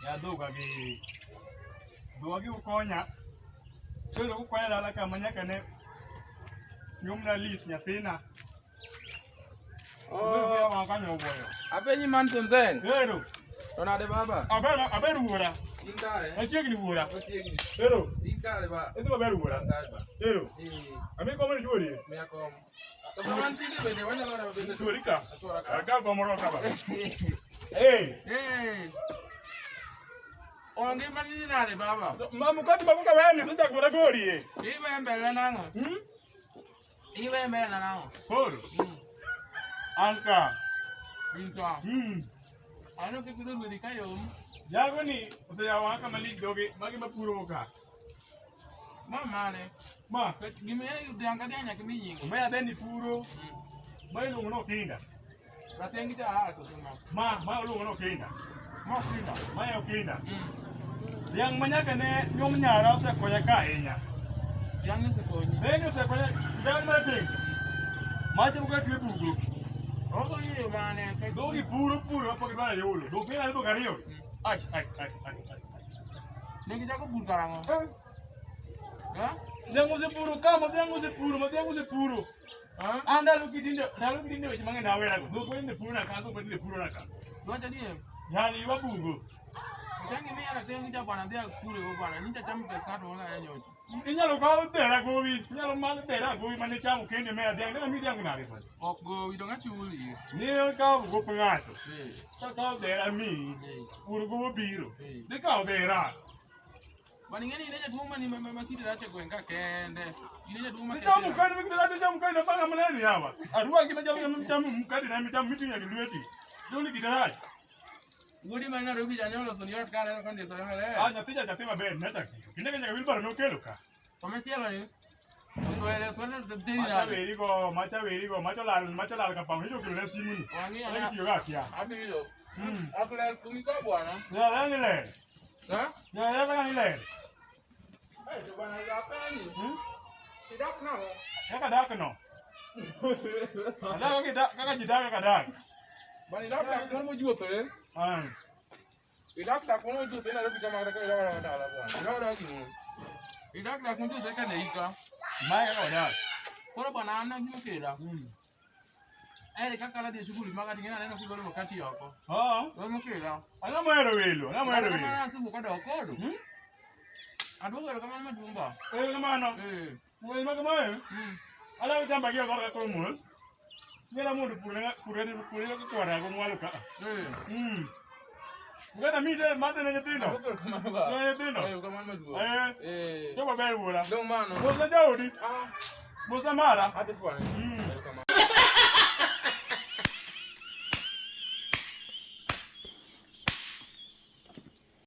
Ya dhoga gi. Dhoga gi ukonya. Sero ukonya dala kama nyaka ne nyumna lis nyathina. Oh. Apenji Manson Zen. Ero. To nade baba? Aber aber wuora. In kare? Machiegni wuora. Machiegni. Ero. In kare ba. Idhi maber wuora. Kare ba. Ero. Eh. Ami kom ni chuori. Miya kom. To kama nitie bende wanyalo neno bende. Chuori ka. Achuora ka. Akaw kom moro ka ba. Eh. Eh. Onge mani nade baba? Ma mukati ma kuka weni sija kura gori e. Iwe mbele nang'o? Hmm? Iwe mbele nang'o? Koro. An ka. In ka. Aneno kipidho rwedhi ka yom. Jago ni oseyawo wang'a kama lich dhoge magi mapuro ka. Ma mane? Ma. Gima en dhiang' ka dhiang' nyaka imi nyinge. Ma adeni puro. Ma iluongo ni okinda. Rateng' cha a to ma. Ma iluongo ni okinda. Ma okinda. Ma e okinda. Dhiang' ma nyaka ne nyuom nyara osekonya ka ahinya. Dhiang' osekonyi. Dhiang' osekonya dhiang' marateng'. Macha pok atwe bugo. Okonyi e yo mane? Dhogi puro puro mapok idwaro yudo. Dhok minyalo dhok ariyo. Ai ai ai ai. Ne gichako pur karang'o? Eh? Dhiang' osepuro ka ma dhiang' osepuro ma dhiang' osepuro. Eh? An ndalo gi tinde ndalo gi tinde weche mang'eny awerago. Dhok matinde puro na ka dhok matinde puro na ka. Iwacho ni Yani ywa bugo. Tangi miya rateng' cha bwana dhi akure go bwana. Nyicha chamo pes ng'ato moro ka nyocha. Inyalo kawo dhera gowi, inyalo malo dhera gowi mane chamo kende meya dhiang', dena mi dhiang' nade bwana. Ok gowi donge achuli. Ni kawo gop ng'ato. Eh. Ka kawo dhera miyi, Eh. wuon gowo biro. Eh. Dhi kawo dhera. Bwana ing'e ni in e jaduong' mani ma kite rach e gweng' ka kende. In e jaduong' ma Ni kite chamo rach. mkate mi kite chamo mkate na banga manani hawa. Arua gima chamo chamo mkate na michamo miting'o gi lweti. Dong' ni kite rach. Wuodi man Nairobi cha nyalo ni ot ka aneno kondisore maler. Ah, nyathi cha nyathi maber ne chak. Kinde ka nyaka wilbaro nokelo ka. To machielo ni otwere otwere to teri Macha nade? weri go, macha weri go, macha lal, macha lal ka pang hijo kelo simu ni. Wang'iyo Wang'iyo na tiyo ga kia. abiro. Ok ler kumi ka bwana. Ya ni ler. Eh? Ya ya ni ler. Eh, to bwana apenji. Idak nang'o? Kaka dak no. Adak kaka kaka ji dak kaka dak. Bwana idak dak moro mojuothore. Ah. Idak dak moro mojuothore Nairobi kama kata ka idak dak dala bwana. Idak dak gimoro. Idak dak mojuothore ka ne ika. Mae kaka odak. Koro bwana an gima okela. Ere kaka nadhi e shughuli maga ting'e aneno kigolo makati oko. Ah. Ema okela. Ang'o mohero welo? Ang'o mohero Kata welo? kamano asewuok adok kodu. Aduogo erokamano maduong' ba. Erokamano. Eh. Wuoyi ma kamae. Ala chamba gi ogor ka mos. Nyala mondo purne purne purne ka kwara go mwalo ka. Eh. Ngana mi de mate ne nyithindo. Aduogo erokamano ba. Ne nyithindo. Eh, erokamano maduong'. Eh. Eh. Jogo ber wuora. Dong' mano. Mosa jaodi. Ah, Mosa mara. adhi fwenyo.